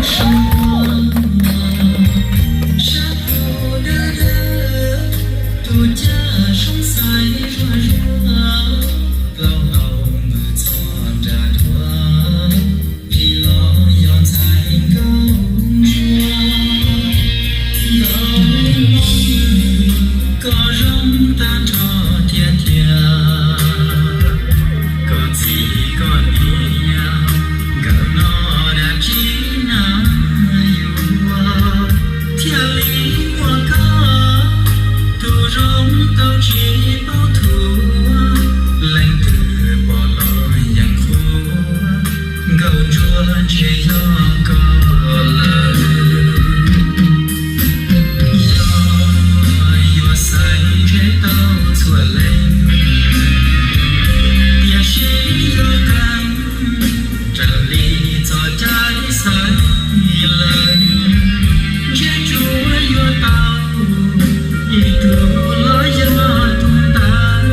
Sab pum dawb dawb, tus caj soob xaiv zuag zuag, plaub hau npws txhos nra duav, phim los yog ntxhais nkauj ntsuab. Nkauj Hmoob, koj zoo tag nrho tiag tiag. Koj txiv koj niam nkawd noj dab tsi na yuav, thiaj li muaj koj tus zoo tau tsis paub thuav. Leej twg pom los yeej qhuas, nkauj ntsuab ntshe yog koj lawm. Yog yuav xaiv ntshe tau txhua leej, tiam sis yog qeeb raws li txoj cai xaiv lawm, ntshe tsuas yuav tau ib tug los yog tus ntawd,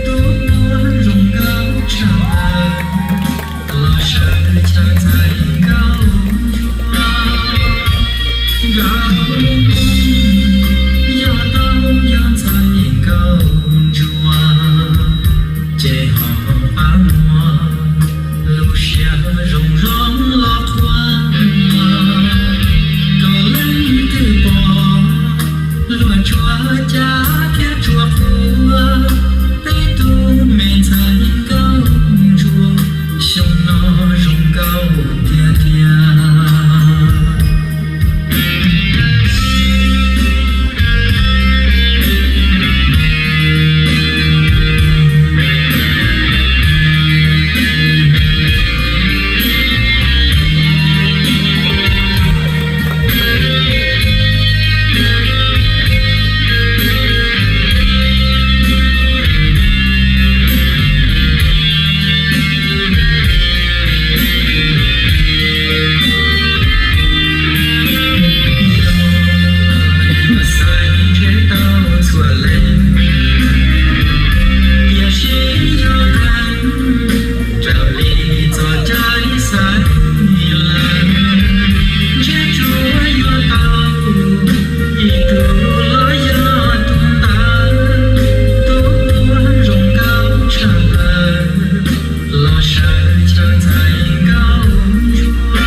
tus uas zoo nkauj tshaj plaws los sawv chaw ntxhais nkauj ntsuab. Nkauj Hmoob, yog tau yog ntxhais nkauj ntsuab, ces ho pab muab lub siab zoo zoo los qhuas, kom leej twg pom luag tsuas cav thiab tsuas qhuas peb tus me ntxhais nkauj ntsuab, xyoo no zoo nkauj tiag tiag. Xaiv ntshe tau txhua leej, tiam sis yog qeeb raws li txoj cai xaiv lawm, ntshe tsuas yuav tau ib tug los yog tus ntawd, tus uas zoo nkauj tshaj plaws los sawv chaw ntxhais nkauj ntsuab.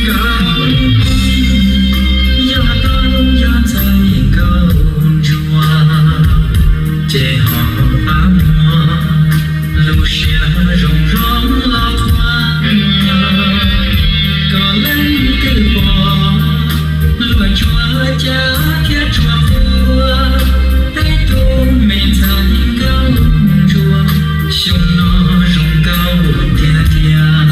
Nkauj Hmoob, yog tau yog ntxhais nkauj ntsuab, ces ho pab muab lub siab zoo zoo los qhuas, kom leej twg pom luag tsuas cav thiab tsuas qhuas peb tus me ntxhais nkauj ntsuab, xyoo no zoo nkauj tiag tiag.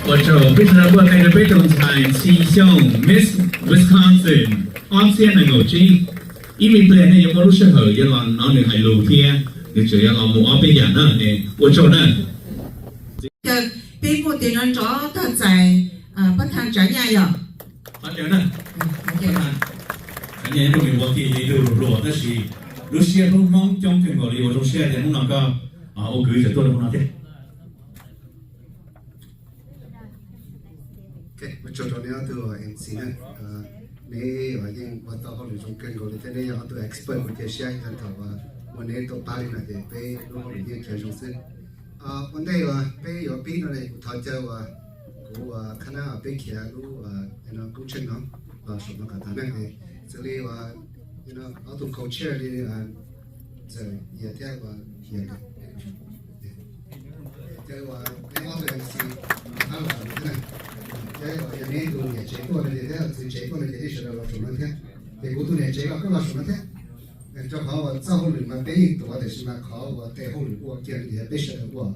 Ua tsaug peb sawv daws npuaj qe rau peb tus ntxhais Xi Xyooj, Miss Wisconsin ob txhiab nees nkaum tsib. Ib me pliag nej yuav muaj lub sij hawm yuav los hnov nws hais lus thiab, nws tseem yuav los mus ob peb yam na. Ua tsaug na. Peb muaj tes nrov nrov tag txais pab thaj Tsav Nyaj yog. Tsav Nyaj ib tug me ua kiag ib tug hluas hluas tab sis lub siab hlub Hmoob coob kawg nkaus li, ua zoo siab tias hnub no koj ua kwv tseem tuaj rau hauv no thiab. Ua tsaug rau neb ob tug M C na, neb yeej ua tau hauj lwm zoo kawg nkaus li thiab neb yog ob tug expert kuv cia siab yog thaum uas muaj neb tuaj pab li no ces peb lub hauj lwm yeej khiav zoo xwb. Ua ntej uas peb yuav pib no kuv thov caw uas kuv uas qhab nab uas peb khiav lub koob tsheej no los saum no kom tag na. Xws li uas ob tug co-chair li Ntxawm Yias thiab uas Yias, caw uas peb ob tug M C rov qab los saum no thiab na. Thiab uas yog neb tus niam tsev tuaj no ces thiab txiv tsev tuaj no ces nej sawv daws los saum no thiab. Ces kuv tus niam tsev los koj los saum no thiab. Rau qhov uas txoj hauj lwm mas peb yeej tuav tiam sis mas qhov uas tes hauj lwm ua kiag no ces yog peb sawv daws ua.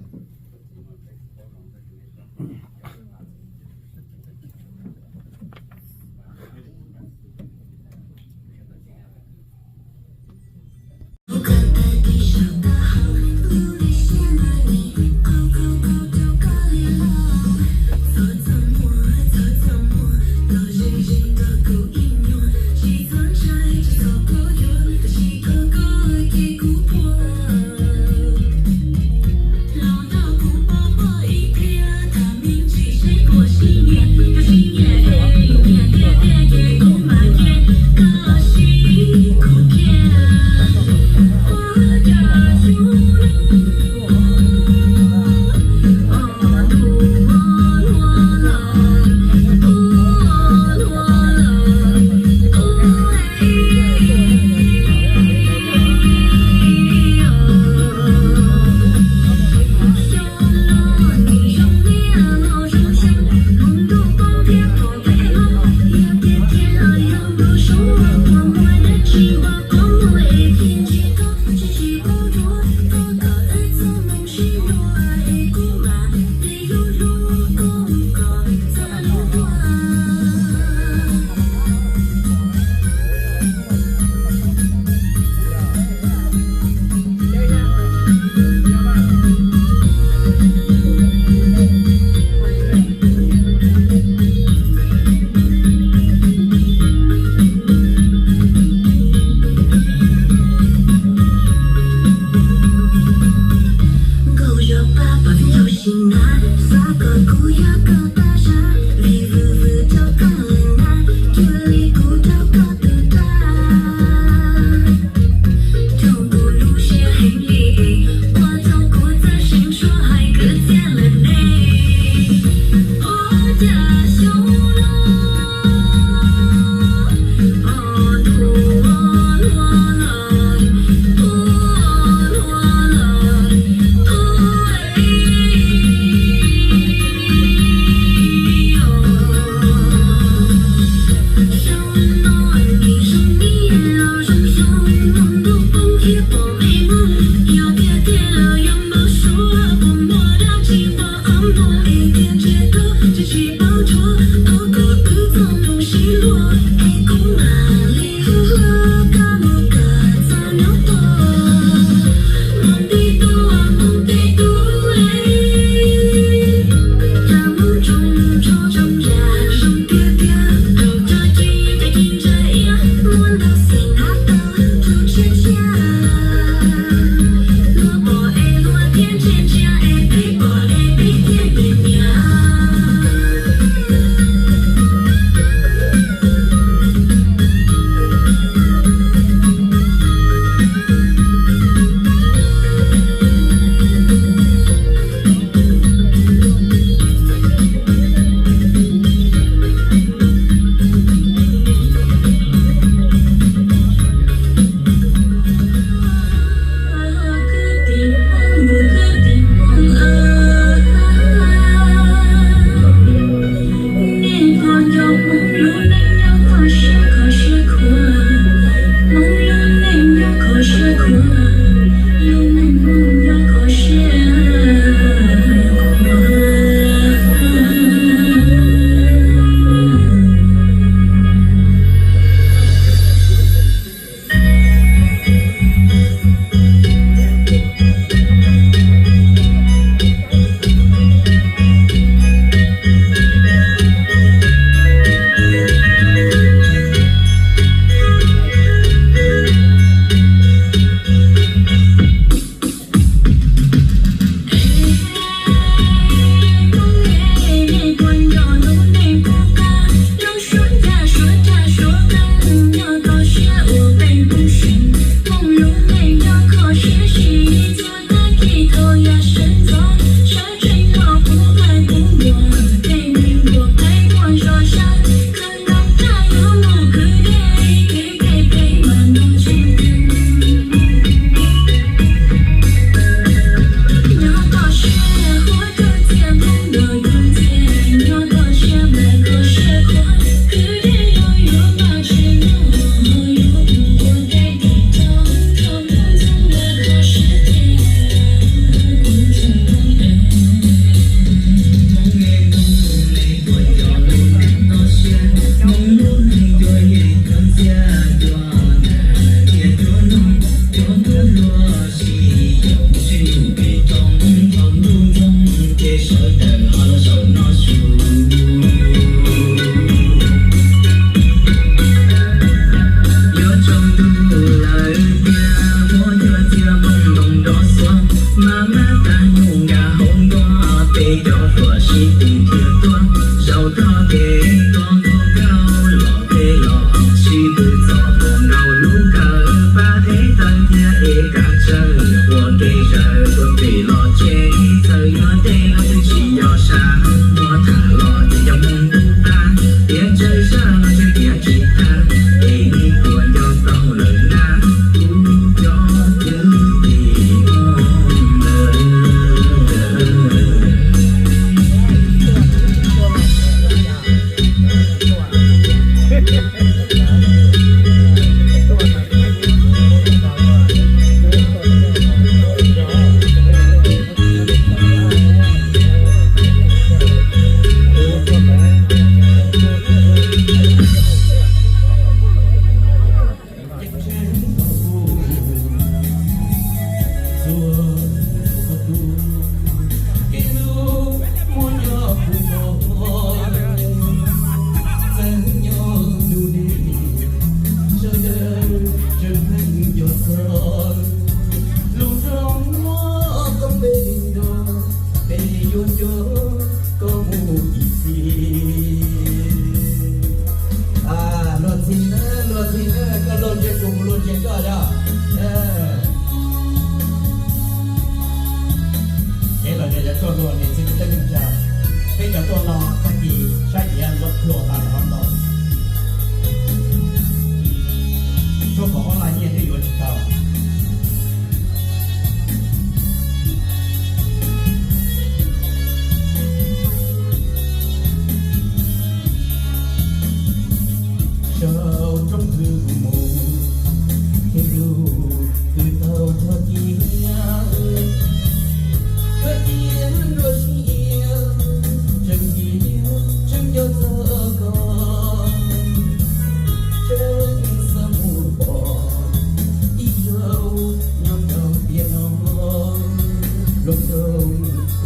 Zoo zoo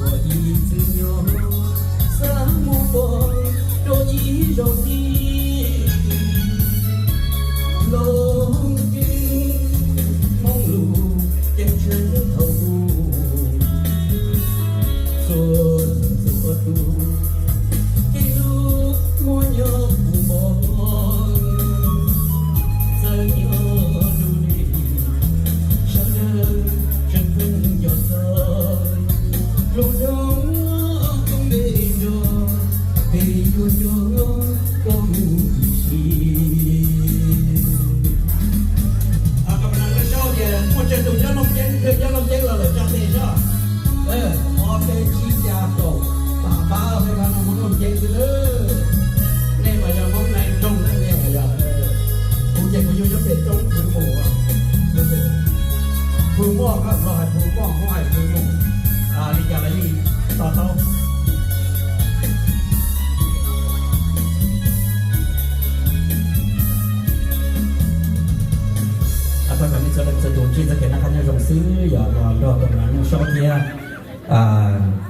uas ib txwm nyob, xav mus pom rau ib zaug thiab. Hloov kev hmoob lus ceeb tsheej thaum ub, txhua txhua tus kev hlub muaj nyob puv npo, txawm nyob dub li, sawv daws tseem pheej nco txog. Hluas nkauj koob npe nrog, peb yuav nco koj mus ib sim. Koj mam li saib tias muaj tsawg tus nyob Looj Ceeb, nyob Looj Ceeb los lawm tsa tes soj. Ob peb tsib xya kaum, pab pab peb pab no Hmoob Looj Ceeb xwb lawm. Nej mas yog Hmoob Nais Nroog na, nej mas yog. Kuv ces kuv yug nyob pem roob Phwv Mus. Phwv Muaj, koj los hais Phwv Muaj, Hmoob hais Phwv Mus. Li cas los yeej to taub. Thov kom nej txhua leej txhua tus ntsib txoj kev noj qab nyob zoo xwb, yog los nrog tus Nom Nuj Saub thiab. Sawv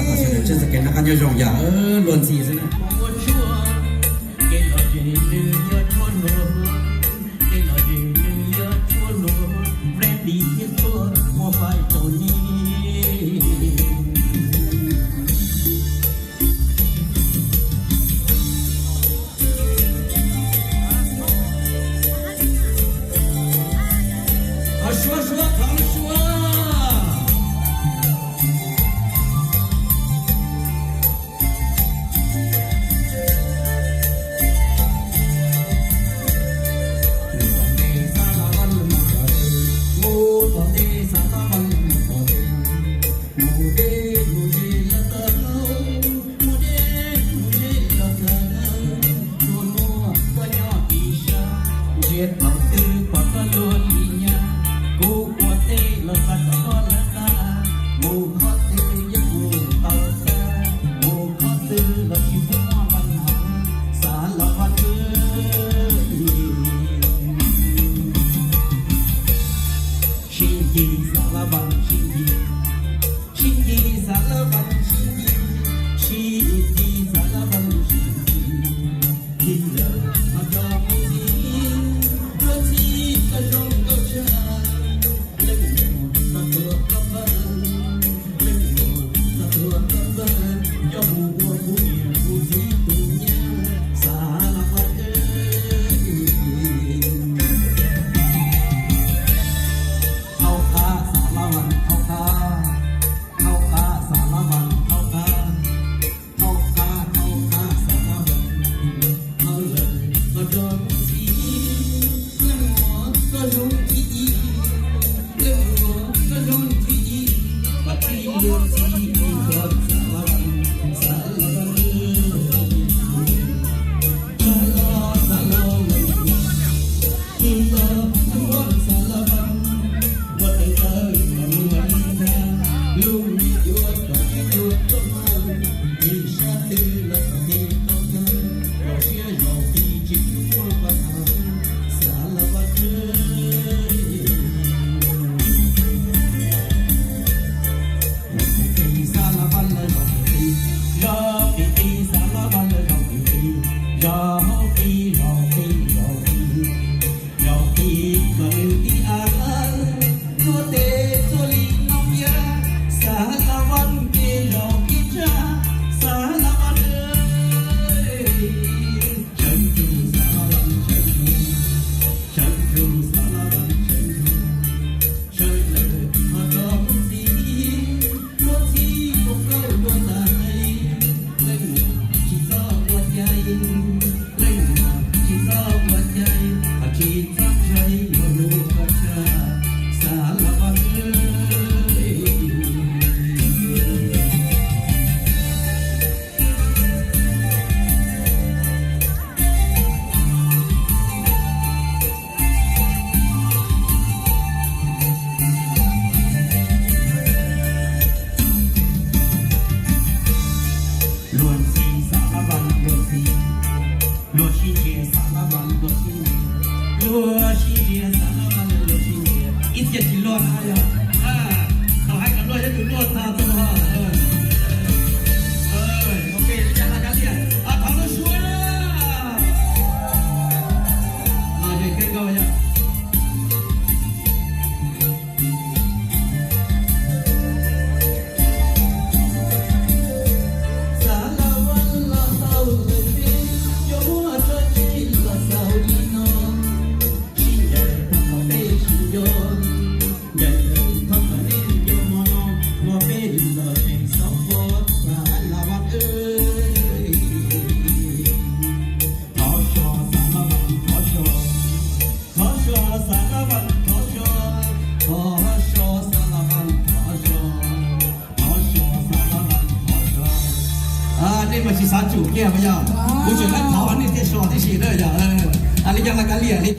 daws ntsib txoj kev noj qab nyob zoo yam luag ntxhi xwb na. Ua tsuag, kev lom zem nws yog tshuaj hluas. Thaum twg pom koj luag li nyab, kuv ua teb los txog tom koj lawv qab, mus qhov twg yeej mus tau tag, mus qhov twg los tsis pub muaj pab hnav, Xav Las Vaj. Sib ntsib Xav Las Vaj, sib ntsib, sib ntsib Xav Las Vaj, sib ntsib, sib ntsib Xav Las Vaj, sib ntsib. Tig lawm ho rov mus ntxiv, luag ntxhi koj zoo nkauj tshaj, leej muam koj tuag koj npawg, leej muam koj tuag koj npawg, coj mus ua kuv niam kuv txiv tus nyab, Xav Las Vaj. Thaub qab Xav Las Vaj, thaub qab, thaub qab Xav Las Vaj, thaub qab, thaub qab, thaub qab Xav Las Vaj, thaub lawm los rov mus ntxiv, leej muam koj zoo thib ib, leej muam koj zoo thib ib, koj tsis luag txi ib koj Xav Las Vaj, Xav Las Vaj. Xav Las Vaj, Xav Las Vaj, tig los mus ua Xav Las Vaj, ua tes taw los mus ua li ntag, lub me yuav kom tsis tuag tuaj mas, tig sab twg los kom tig tau kawg, los siab los tig tsis pub muaj pab hnav, Xav Las Vaj. Zos qis qis Xav Las Vaj lawv zos qis qis, zos qis qis Xav Las Vaj lawv zos qis qis, zos hauv qis zos qis zos qis, zos qis kom nws tib av, txhua tes txhua li no thiab, Xav Las Vaj ces zos kev tshaj, Xav Las Vaj. Sawv tsees Xav Las Vaj, sawv tsees, sawv tsees Xav Las Vaj, sawv tsees, sawv lawm ho rov mus ntxiv, luag ntxhi koj plaub luag ntxhi, leej muam tsis txhob ua cas, leej muam tsis txhob ua cas, tsis txhob ntshai yuav luag ua cas, Xav Las Vaj. Luag ntxhi Xav Las Vaj luag ntxhi, luag sib ntsia Xav Las Vaj luag sib ntsia, luag sib ntsia Xav Las Vaj luag sib ntsia, ib txhia tsis luag na yog, thaum hais kom luag yog tus luag tag txog. Ok, li cas los kav liam, thov lub suab. Los ces kheej nkauj yog. Xav Las Vaj los tau lawm peb, cov muaj tso tseg los xaus li no. Sib ncaim thov kom peb sib nco, ncaim thov kom nej nco hmo no, hmo peb los tseem xauv pov Xav Las Vaj. Thov so Xav Las Vaj, thov so, thov so Xav Las Vaj, thov so, thov so Xav Las Vaj, thov so, thov so Xav Las Vaj, thov so. Nej mas tsis xav tsum kiag mas yog, kuv tseem thov nej thiaj so tib si na yog. Li cas los kav liam li.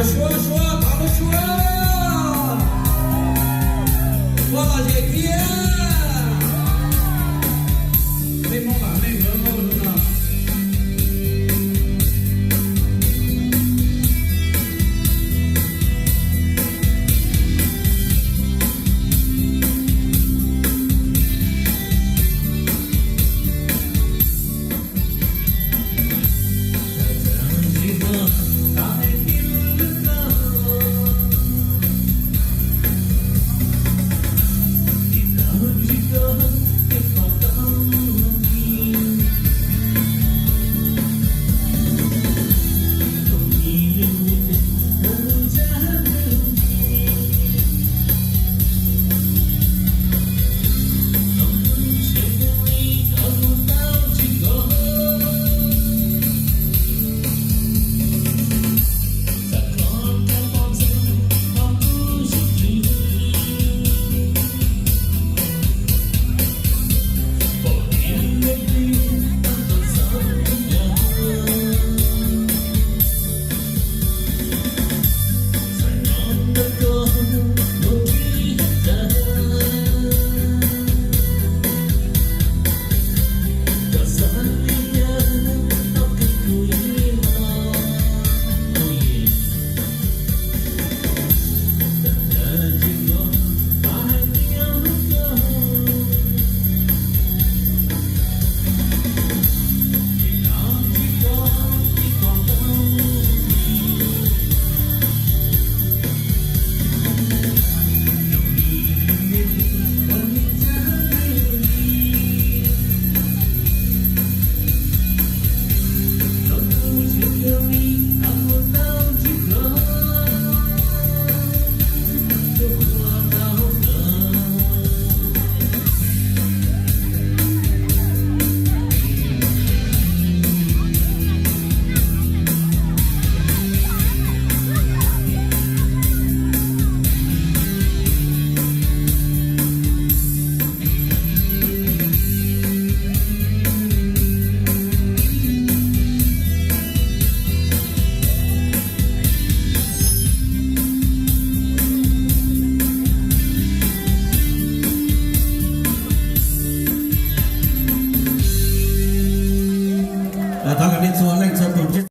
Suav, Suav, tau lub Suav. Ua lom zem kiag. Peb Hmoob vam meej lub no. Thov kom nej txhua leej txhua tus ntsib